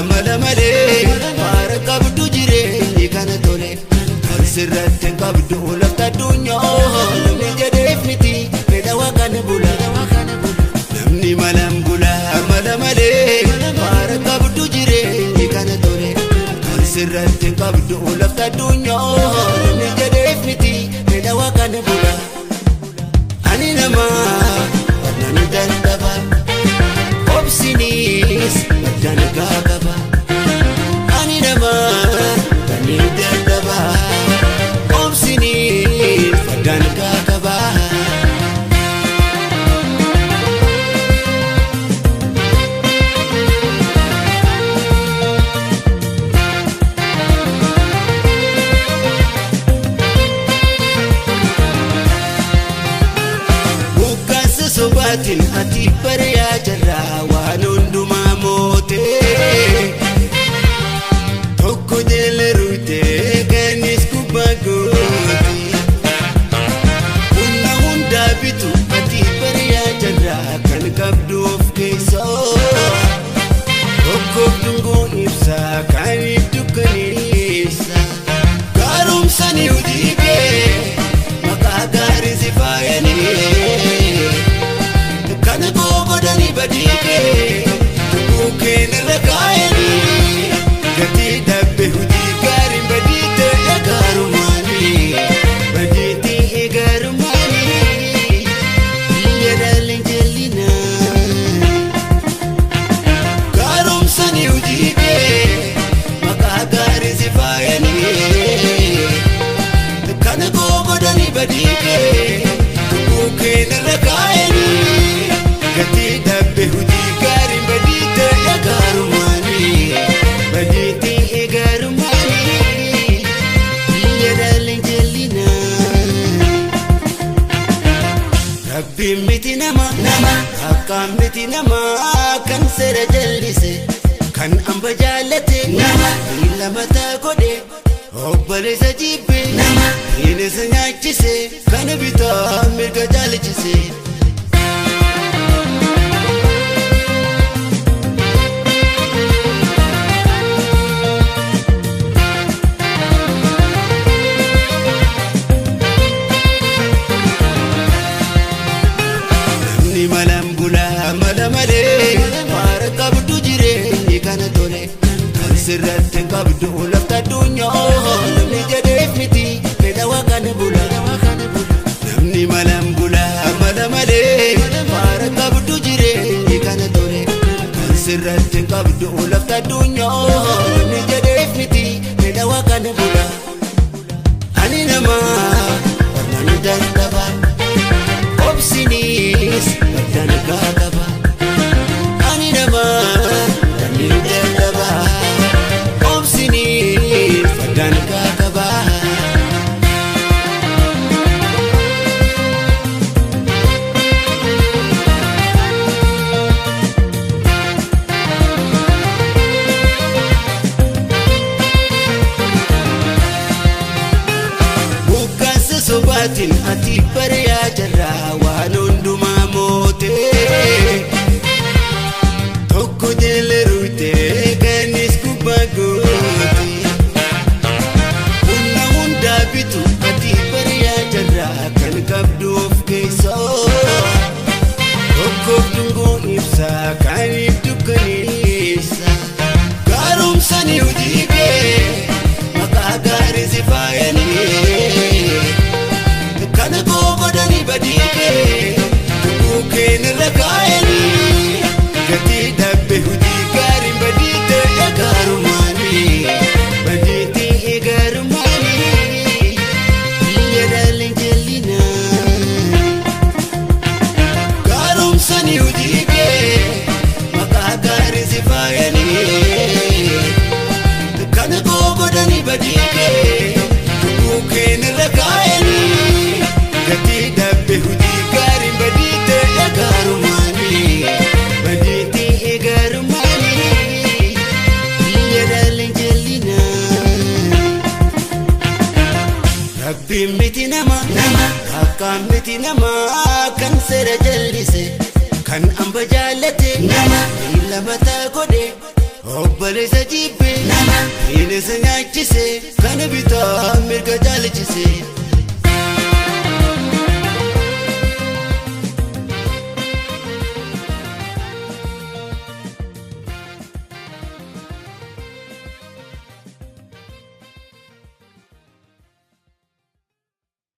mala malee faara qabdu jireenyi kana tole. Kan sirratti hin qabdu lafta addunyaa namni jedheef miti fedha waa kana bula. Namni malaan bula mala malee faara qabdu jireenyi kana tole. Kan sirratti hin qabdu lafta addunyaa namni jedheef miti fedha waa kana bula. Ani nama nan dadhaba obsinis dangaa qaba. Ani nama nan dadhaba obsinis dangaa qaba. Bukkaasa sobaatiin ati bari'aa jirra waan hundumaa mootee. Tokko jala ruutee kanis gubbaa goote. Humna hundaa bitu ati bari'aa jirra kan qabdu of keessoo. Tokkoof dungoo ibsaa kaaniif dukkaneessa. Gaaromsanii hojii kee maqaa gaarii si faayanii. Kana koo godhanii badii kee tuquu kee narra kaayanii. Gatii dhabbe hojii gaariin badii ta'e gaarumaanii. Badii ta'e gaarumaanii. Biyya dhaaleen jallinaa. Gaaromsanii hojii kee maqaa gaarii si faayanii. Kana koo godhanii badii kee tuquu kee narra kaayanii. Gatii dhabbe hojii gaariin badii ta'e gaarumaanii. Badii ta'e gaarumaanii. Biyya dhaaleen jallinaa. Rabbiin miti nama nama akkaan miti nama kan seera jallise kan amba jaallate nama miila mataa godhe obboleessa jibbe nama bineensa nyaachise kana bitaa mirga jaalchise. Namni malaan bula mala malee faara qabdu jireenyi kana tole. Kan sirratti hin qabdu lafta addunyaa namni jedheef miti fedha waa kana bula. Namni malaan bula mala malee faara qabdu jireenyi kana tole. Kan sirratti hin qabdu lafta addunyaa namni jedheef miti fedha waa kana bula. Ani nama nan dadhaba. Obsinis dangaa qaba. Ani nama nan dadhaba. Obsinis dangaa qaba. Bukkaasa sobaatiin ati bari'aa jirra waan hundumaa mootee. Tokko jala ruutee kanis gubbaa goote. Humna hundaa bitu ati bari'aa jirra kan qabdu of keessoo. Tokkoof dungoo ibsaa kaaniif dukkaneessa. Gaaromsanii hojii kee maqaa gaarii si faayanii. Kana koo godhanii badii kee tuquu kee narra kaayanii. Gatii dhabbe hojii gaariin badii ta'e gaarumaanii. Badii ta'e gaarumaanii. Biyya dhaaleen jallinaa. Gaaromsanii hojii kee maqaa gaarii si faayanii. Kana koo godhanii badii kee tuquu kee narra kaayanii. Gatii dhabbe hojii gaariin badii ta'e gaarumaanii. Badii ta'e gaarumaanii. Biyya dhaaleen jallinaa. Rabbiin miti nama nama akkaan miti nama kan seera jallise kan amba jaallate nama miila mataa godhe Obboleessa jibbee bineensa nyaachise kana bitaa mirga jaalchise.